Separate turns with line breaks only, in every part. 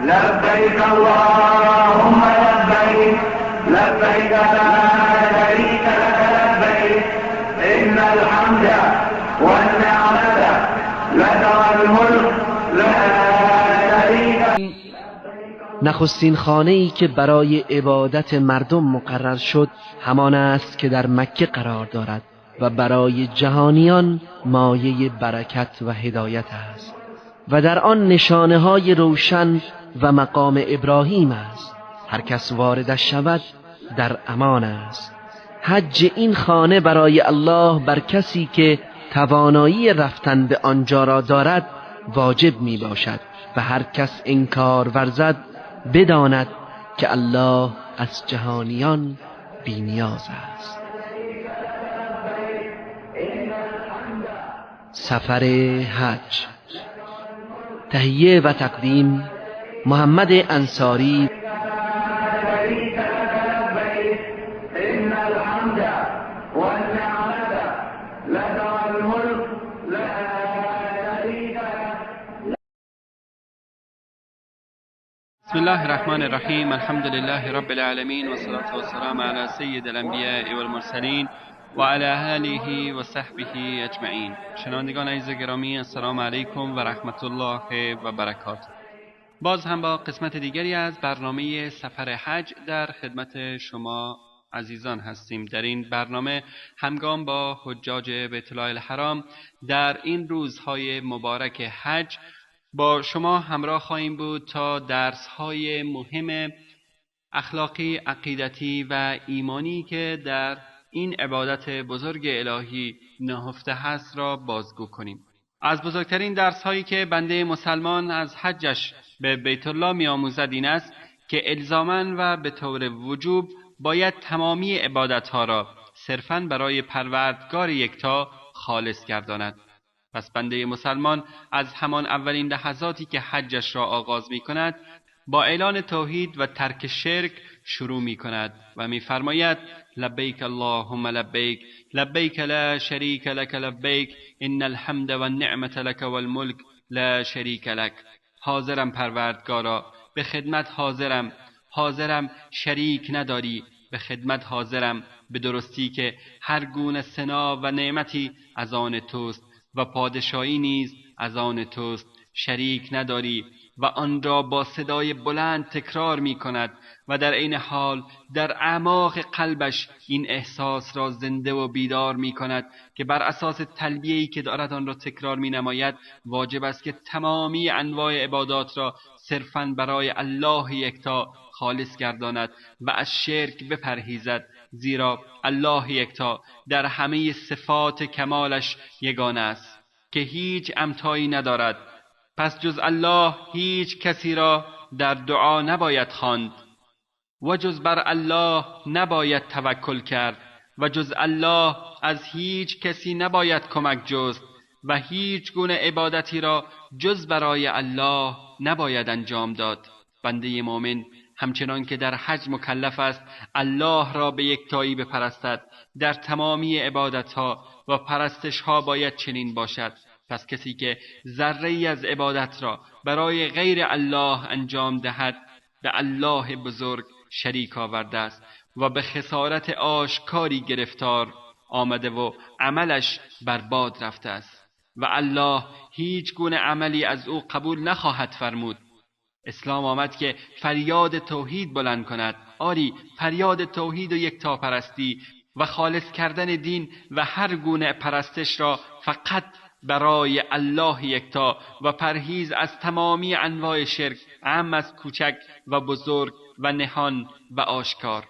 لبيك اللهم لبيك، لبيك لا شريك لك لبيك، إن الحمد والنعمة لك والملك لا شريك.
نخستین خانه‌ای که برای عبادت مردم مقرر شد همان است که در مکه قرار دارد و برای جهانیان مایه برکت و هدایت است و در آن نشانه‌های روشن و مقام ابراهیم است. هر کس واردش شود در امان است. حج این خانه برای الله بر کسی که توانایی رفتن به آنجا را دارد واجب می باشد و هر کس انکار ورزد بداند که الله از جهانیان بی نیاز است. سفر حج. تهیه و تقدیم محمد انصاری.
بسم الله الرحمن الرحیم. الحمد لله رب العالمین و الصلاة والسلام علی سید الانبیاء والمرسلین و علی آله و صحبه اجمعین. شنوندگان عزیز گرامی، السلام علیکم و رحمت الله و برکاته. باز هم با قسمت دیگری از برنامه سفر حج در خدمت شما عزیزان هستیم. در این برنامه همگام با حجاج بیت الله الحرام در این روزهای مبارک حج با شما همراه خواهیم بود تا درس‌های مهم اخلاقی، عقیدتی و ایمانی که در این عبادت بزرگ الهی نهفته هست را بازگو کنیم. از بزرگترین درس‌هایی که بنده مسلمان از حجش به بیت الله می‌آموزد این است که الزاماً و به طور وجوب باید تمامی عبادت‌ها را صرفاً برای پروردگار یکتا خالص گرداند. پس بنده مسلمان از همان اولین لحظاتی که حجش را آغاز می کند با اعلان توحید و ترک شرک شروع می کند و می فرماید لبیک اللهم لبیک، لبیک لا شریک لک لبیک، ان الحمد و النعمة لک والملک لا شریک لک. حاضرم پروردگارا، به خدمت حاضرم، حاضرم شریک نداری، به خدمت حاضرم به درستی که هر گونه ثنا و نعمتی از آن توست و پادشاهی نیز از آن توست، شریک نداری. و آن را با صدای بلند تکرار می کند و در عین حال در اعماق قلبش این احساس را زنده و بیدار می کند که بر اساس تلبیه‌ای که دارد آن را تکرار می نماید واجب است که تمامی انواع عبادات را صرفاً برای الله یکتا خالص گرداند و از شرک بپرهیزد، زیرا الله یکتا در همه صفات کمالش یگانه است که هیچ امتایی ندارد. پس جز الله هیچ کسی را در دعا نباید خواند و جز بر الله نباید توکل کرد و جز الله از هیچ کسی نباید کمک جست و هیچ گونه عبادتی را جز برای الله نباید انجام داد. بنده مؤمن همچنان که در حج مکلف است الله را به یکتایی بپرستد، در تمامی عبادتها و پرستشها باید چنین باشد. پس کسی که ذره‌ای از عبادت را برای غیر الله انجام دهد به الله بزرگ شریک آورده است و به خسارت آشکاری گرفتار آمده و عملش برباد رفته است و الله هیچ گونه عملی از او قبول نخواهد فرمود. اسلام آمد که فریاد توحید بلند کند، آری فریاد توحید و یکتاپرستی و خالص کردن دین و هر گونه پرستش را فقط برای الله یکتا و پرهیز از تمامی انواع شرک، عام از کوچک و بزرگ و نهان و آشکار.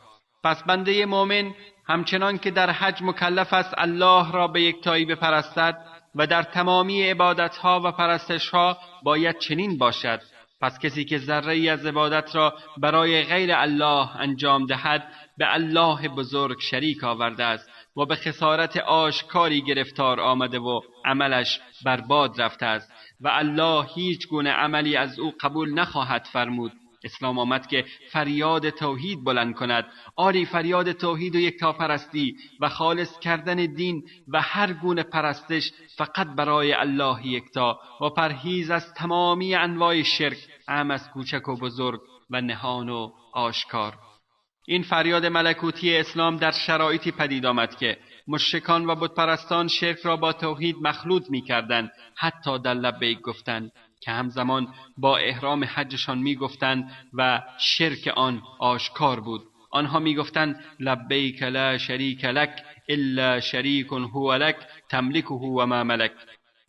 پس بنده مؤمن همچنان که در حج مکلف است الله را به یکتایی بپرستد و در تمامی عبادتها و پرستشها باید چنین باشد. پس کسی که ذره‌ای از عبادت را برای غیر الله انجام دهد به الله بزرگ شریک آورده است و به خسارت آشکاری گرفتار آمده و عملش برباد رفته است و الله هیچ گونه عملی از او قبول نخواهد فرمود. اسلام آمد که فریاد توحید بلند کند، آری فریاد توحید و یکتاپرستی و خالص کردن دین و هر گونه پرستش فقط برای الله یکتا و پرهیز از تمامی انواع شرک، اعم از کوچک و بزرگ و نهان و آشکار. این فریاد ملکوتی اسلام در شرایطی پدید آمد که مشرکان و بتپرستان شرک را با توحید مخلوط می‌کردند، حتی در لبیک گفتند که همزمان با احرام حجشان می‌گفتند و شرک آن آشکار بود. آنها می‌گفتند لبیک لا شریک لک الا شریک هو لک تملکه و ما ملک.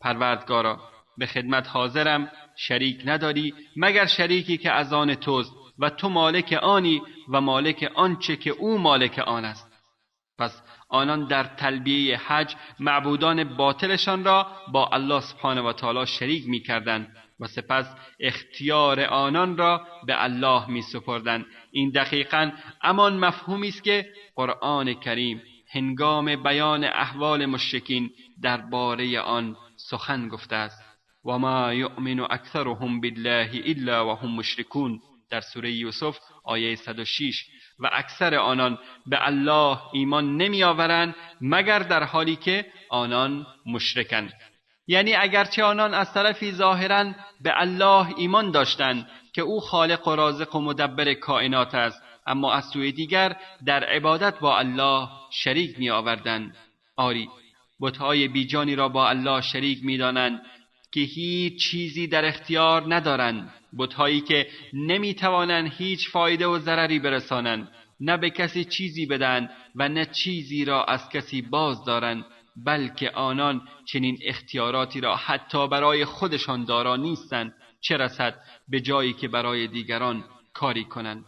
پروردگارا، به خدمت حاضرم، شریک نداری مگر شریکی که از آن توست و تو مالک آنی و مالک آنچه که او مالک آن است. پس آنان در تلبیه حج معبودان باطلشان را با الله سبحانه و تعالی شریک می‌کردند و سپس اختیار آنان را به الله می‌سپردند. این دقیقاً همان مفهومی است که قرآن کریم هنگام بیان احوال مشرکین درباره آن سخن گفته است. و ما یؤمن اکثرهم بالله الا وهم مشرکون، در سوره یوسف آیه 106. و اکثر آنان به الله ایمان نمی آورند مگر در حالی که آنان مشرکند. یعنی اگرچه آنان از طرفی ظاهراً به الله ایمان داشتند که او خالق و رازق و مدبر کائنات است، اما از سوی دیگر در عبادت با الله شریک می آوردند. آری، بتهای بیجانی را با الله شریک می دانند که هیچ چیزی در اختیار ندارند، بتهایی که نمی توانند هیچ فایده و ضرری برسانند، نه به کسی چیزی بدهند و نه چیزی را از کسی باز دارند، بلکه آنان چنین اختیاراتی را حتی برای خودشان دارا نیستند، چه رسد به جایی که برای دیگران کاری کنند.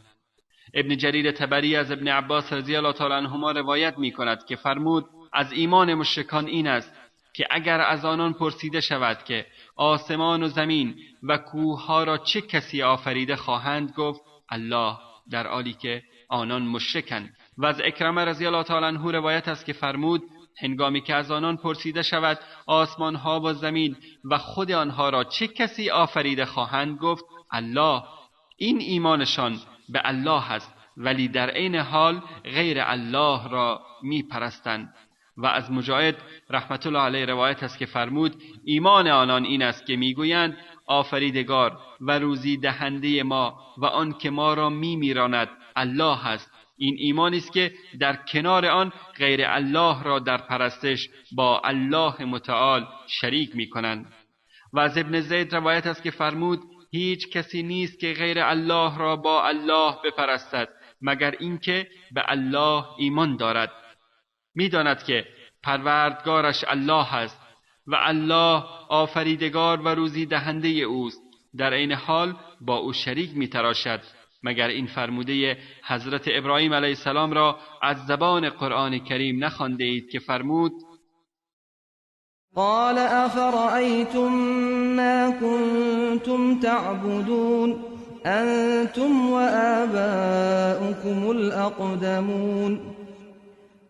ابن جریر طبری از ابن عباس رضی الله تعالی عنهما روایت می کند که فرمود از ایمان مشرکان این است که اگر از آنان پرسیده شود که آسمان و زمین و کوهها را چه کسی آفریده، خواهند گفت الله، در حالی که آنان مشرکند. و از اکرمه رضی الله تعالی عنه روایت است که فرمود هنگامی که از آنان پرسیده شود آسمان ها و زمین و خود آنها را چه کسی آفریده، خواهند گفت الله. این ایمانشان به الله است، ولی در عین حال غیر الله را میپرستند. و از مجاهد رحمت الله علیه روایت است که فرمود ایمان آنان این است که میگویند آفریدگار و روزی دهنده ما و آن که ما را میمیراند الله است. این ایمانی است که در کنار آن غیر الله را در پرستش با الله متعال شریک میکنند. و از ابن زید روایت است که فرمود هیچ کسی نیست که غیر الله را با الله بپرستد مگر اینکه به الله ایمان دارد، میداند که پروردگارش الله است و الله آفریدگار و روزی دهنده اوست، در عین حال با او شریک میتراشد. مگر این فرموده حضرت ابراهیم علیه السلام را از زبان قرآن کریم نخوانده اید که فرمود
قال افرأیتم ما کنتم تعبدون انتم وآباؤكم الاقدمون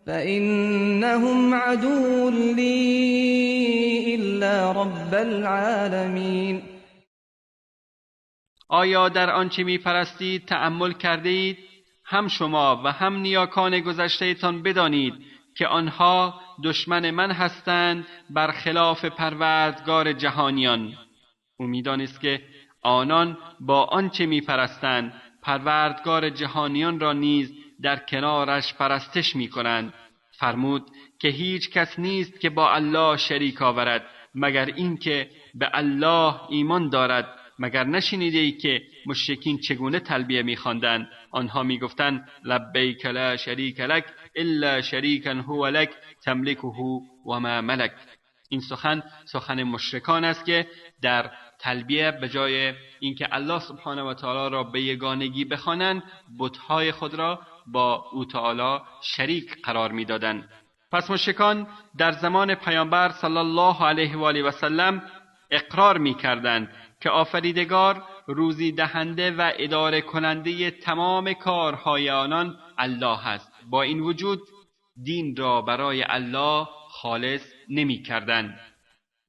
فإنهم عدو لي إلا رب العالمین.
آیا در آنچه می پرستید تأمل کرده اید؟ هم شما و هم نیاکان گذشته‌تان بدانید که آنها دشمن من هستند برخلاف پروردگار جهانیان. او می‌دانست که آنان با آنچه می‌پرستند پروردگار جهانیان را نیز در کنارش پرستش می‌کنند. فرمود که هیچ کس نیست که با الله شریک آورد مگر اینکه به الله ایمان دارد. مگر نشنیده ای که مشرکین چگونه تلبیه می‌خواندند؟ آنها می‌گفتند لبیک لا شریک لک الا شریکا هو لک تملکه و ما ملک. این سخن سخن مشرکان است که در تلبیه به جای اینکه الله سبحانه و تعالی را به یگانگی بخوانند، بت‌های خود را با او تعالی شریک قرار می‌دادند. پس مشرکان در زمان پیامبر صلی الله علیه و آله و سلم اقرار می‌کردند که آفریدگار، روزی دهنده و اداره کننده تمام کارهای آنان الله است. با این وجود دین را برای الله خالص نمی‌کردند،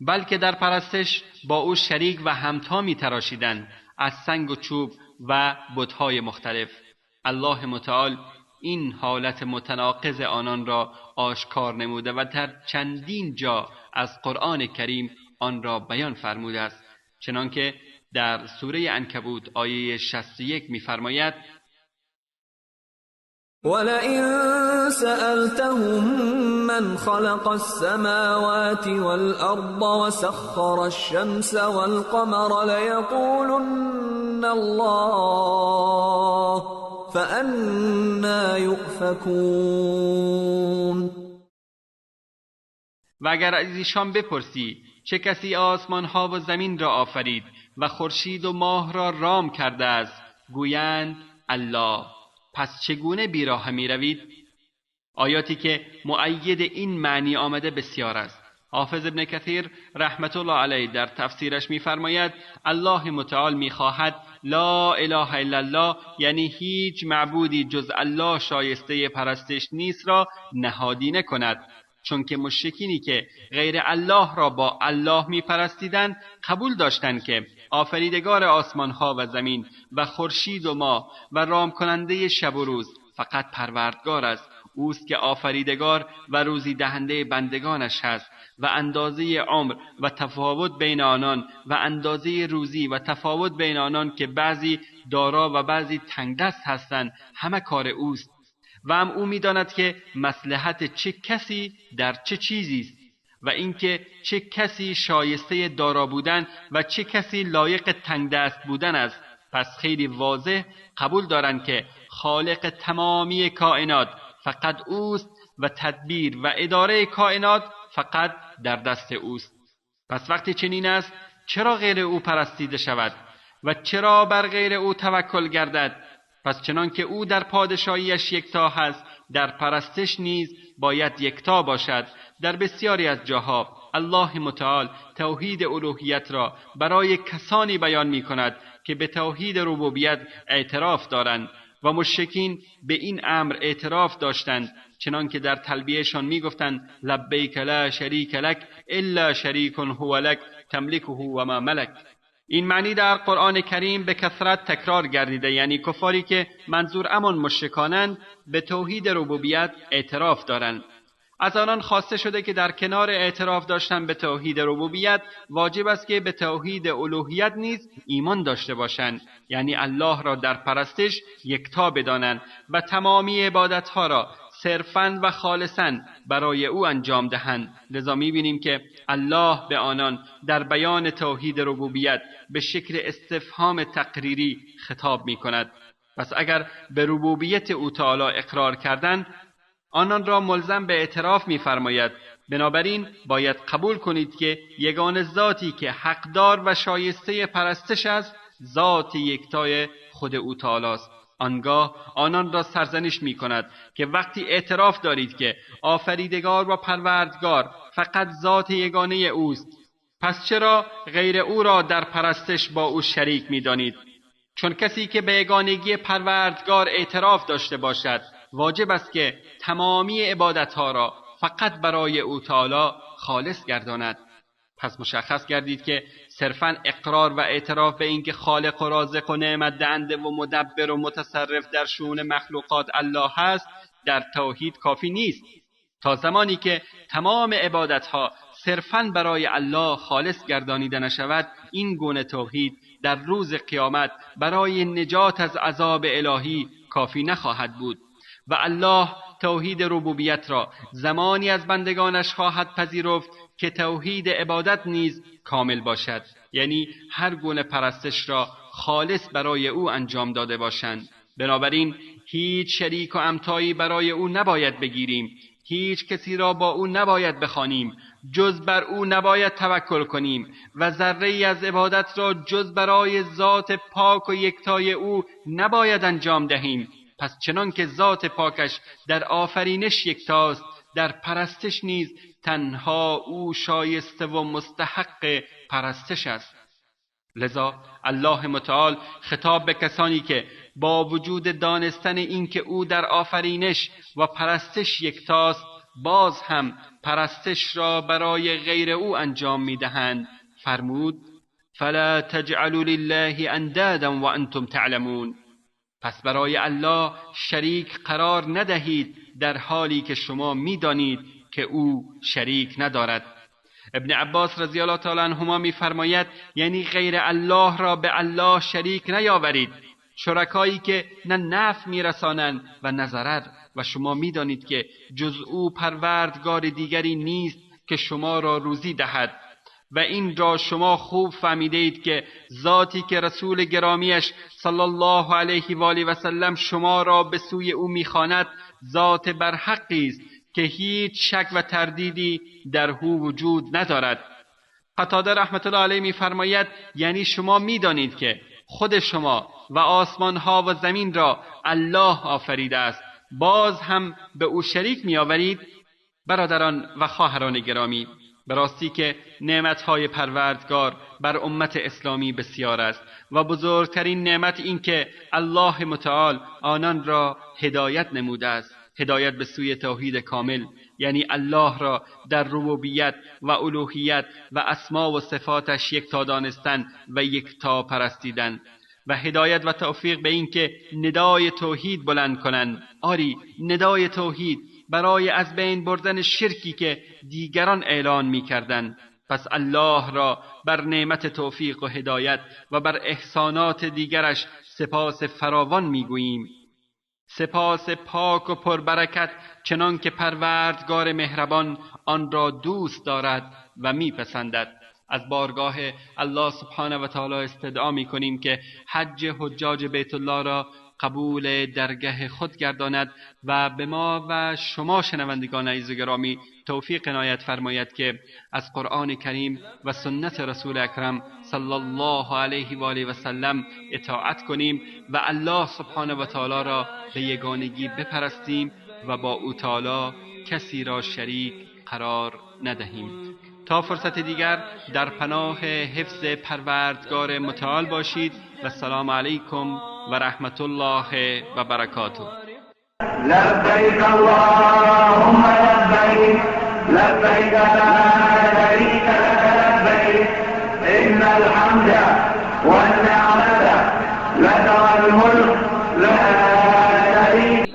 بلکه در پرستش با او شریک و همتا می‌تراشیدند، از سنگ و چوب و بت‌های مختلف. الله متعال این حالت متناقض آنان را آشکار نموده و در چندین جا از قرآن کریم آن را بیان فرموده است، چنانکه در سوره عنکبوت آیه 61 می‌فرماید:
ولئن سألتهم من خلق السماوات والأرض وسخر الشمس والقمر ليقولن الله فأنا يؤفكون.
و اگر از ایشان بپرسی چه کسی آسمان ها و زمین را آفرید و خورشید و ماه را رام کرده است، گویند الله. پس چگونه بیراه می روید؟ آیاتی که مؤید این معنی آمده بسیار است. حافظ ابن کثیر رحمت الله علیه در تفسیرش می‌فرماید: الله متعال می‌خواهد لا اله الا الله، یعنی هیچ معبودی جز الله شایسته پرستش نیست را نهادینه کند، چون که مشرکینی که غیر الله را با الله می‌پرستیدند قبول داشتند که آفریدگار آسمان‌ها و زمین و خورشید و ماه و رام کننده شب و روز فقط پروردگار است. اوست که آفریدگار و روزی دهنده بندگانش هست و اندازه عمر و تفاوت بین آنان و اندازه روزی و تفاوت بین آنان که بعضی دارا و بعضی تنگدست هستند همه کار اوست و هم او می‌داند که مصلحت چه کسی در چه چیزی است و اینکه چه کسی شایسته دارا بودن و چه کسی لایق تنگدست بودن است. پس خیلی واضح قبول دارند که خالق تمامی کائنات فقط اوست و تدبیر و اداره کائنات فقط در دست اوست. پس وقتی چنین است چرا غیر او پرستیده شود و چرا بر غیر او توکل گردد؟ پس چنان که او در پادشاهیش یکتا هست، در پرستش نیز باید یکتا باشد. در بسیاری از جاها الله متعال توحید الوهیت را برای کسانی بیان می کند که به توحید ربوبیت اعتراف دارند و مشرکین به این امر اعتراف داشتند، چنان که در تلبیهشان می گفتند: لبیک لا شریک لک الا شریک هو لک تملکه و ما ملک. این معنی در قرآن کریم به کثرت تکرار گردیده، یعنی کفاری که منظور امان مشرکانند به توحید ربوبیت اعتراف دارند. از آنان خواسته شده که در کنار اعتراف داشتن به توحید ربوبیت واجب است که به توحید الوهیت نیز ایمان داشته باشند، یعنی الله را در پرستش یکتا بدانند و تمامی عبادتها را صرفاً و خالصاً برای او انجام دهند. لذا می‌بینیم که الله به آنان در بیان توحید ربوبیت به شکل استفهام تقریری خطاب می‌کند. پس اگر به ربوبیت او تعالی اقرار کردند، آنان را ملزم به اعتراف می‌فرماید. بنابراین باید قبول کنید که یگانه ذاتی که حقدار و شایسته پرستش است، ذات یکتای خود او تعالی است. آنگاه آنان را سرزنش می کند که وقتی اعتراف دارید که آفریدگار و پروردگار فقط ذات یگانه اوست، پس چرا غیر او را در پرستش با او شریک می دانید؟ چون کسی که به یگانگی پروردگار اعتراف داشته باشد واجب است که تمامی عبادتها را فقط برای او تعالی خالص گرداند. پس مشخص گردید که صرفاً اقرار و اعتراف به اینکه خالق و رازق و نعمت دهنده و مدبر و متصرف در شئون مخلوقات الله هست در توحید کافی نیست. تا زمانی که تمام عبادتها صرفاً برای الله خالص گردانیده نشود، این گونه توحید در روز قیامت برای نجات از عذاب الهی کافی نخواهد بود. و الله توحید ربوبیت را زمانی از بندگانش خواهد پذیرفت که توحید عبادت نیز کامل باشد، یعنی هر گونه پرستش را خالص برای او انجام داده باشند. بنابراین هیچ شریک و امتایی برای او نباید بگیریم، هیچ کسی را با او نباید بخوانیم، جز بر او نباید توکل کنیم و ذره‌ای از عبادت را جز برای ذات پاک و یکتای او نباید انجام دهیم. پس چنان که ذات پاکش در آفرینش یکتاست، در پرستش نیز تنها او شایسته و مستحق پرستش است. لذا الله متعال خطاب به کسانی که با وجود دانستن اینکه او در آفرینش و پرستش یکتاست باز هم پرستش را برای غیر او انجام میدهند فرمود: فلا تجعلوا لله اندادا وانتم تعلمون. پس برای الله شریک قرار ندهید در حالی که شما میدانید که او شریک ندارد. ابن عباس رضی الله تعالی عنهما میفرماید یعنی غیر الله را به الله شریک نیاورید، شرکایی که نه نفع میرسانند و نه ضرر، و شما میدانید که جز او پروردگار دیگری نیست که شما را روزی دهد. و این را شما خوب فهمیده اید که ذاتی که رسول گرامیش صلی الله علیه و آله و سلم شما را به سوی او میخواند ذات برحقی است که هیچ شک و تردیدی در او وجود ندارد. قتاده رحمت الله علیه میفرماید یعنی شما میدانید که خود شما و آسمان ها و زمین را الله آفریده است، باز هم به او شریک میآورید. برادران و خواهران گرامی، به راستی که نعمت‌های پروردگار بر امت اسلامی بسیار است و بزرگترین نعمت این که الله متعال آنان را هدایت نموده است، هدایت به سوی توحید کامل، یعنی الله را در ربوبیت و الوهیت و اسما و صفاتش یکتا دانستن و یکتا پرستیدن، و هدایت و توفیق به این که ندای توحید بلند کنند. آری، ندای توحید برای از بین بردن شرکی که دیگران اعلان می‌کردند. پس الله را بر نعمت توفیق و هدایت و بر احسانات دیگرش سپاس فراوان می‌گوییم، سپاس پاک و پربرکت، چنان که پروردگار مهربان آن را دوست دارد و میپسندد. از بارگاه الله سبحانه و تعالی استدعا میکنیم که حج حجاج بیت الله را قبول درگه خود گرداند و به ما و شما شنوندگان عزیز و گرامی توفیق عنایت فرماید که از قرآن کریم و سنت رسول اکرم صلی الله علیه و آله و سلم اطاعت کنیم و الله سبحانه و تعالی را به یگانگی بپرستیم و با او تعالی کسی را شریک قرار ندهیم. تا فرصت دیگر در پناه حفظ پروردگار متعال باشید و السلام علیکم و رحمت الله و برکاته.
لبیک اللهم لبیک، لبیک لا شریک لک لبیک، ان الحمد والنعمة لک والملک لا شریک.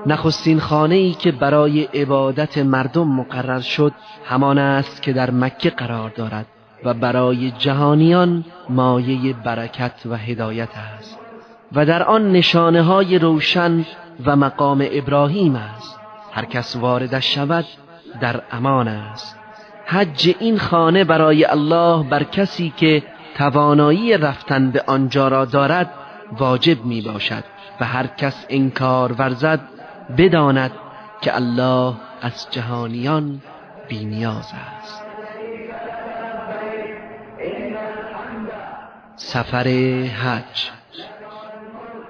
نخستین خانه‌ای که برای عبادت مردم مقرر شد همان است که در مکه قرار دارد و برای جهانیان مایه برکت و هدایت است و در آن نشانه‌های روشن و مقام ابراهیم است. هر کس واردش شود در امان است. حج این خانه برای الله بر کسی که توانایی رفتن به آنجا را دارد واجب می باشد و هر کس انکار ورزد بداند که الله از جهانیان بی نیاز است. سفر حج،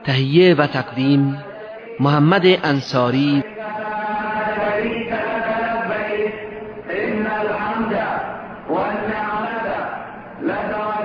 تهیه و تقدیم محمد انصاری.
إن الحمد والنعمة لك.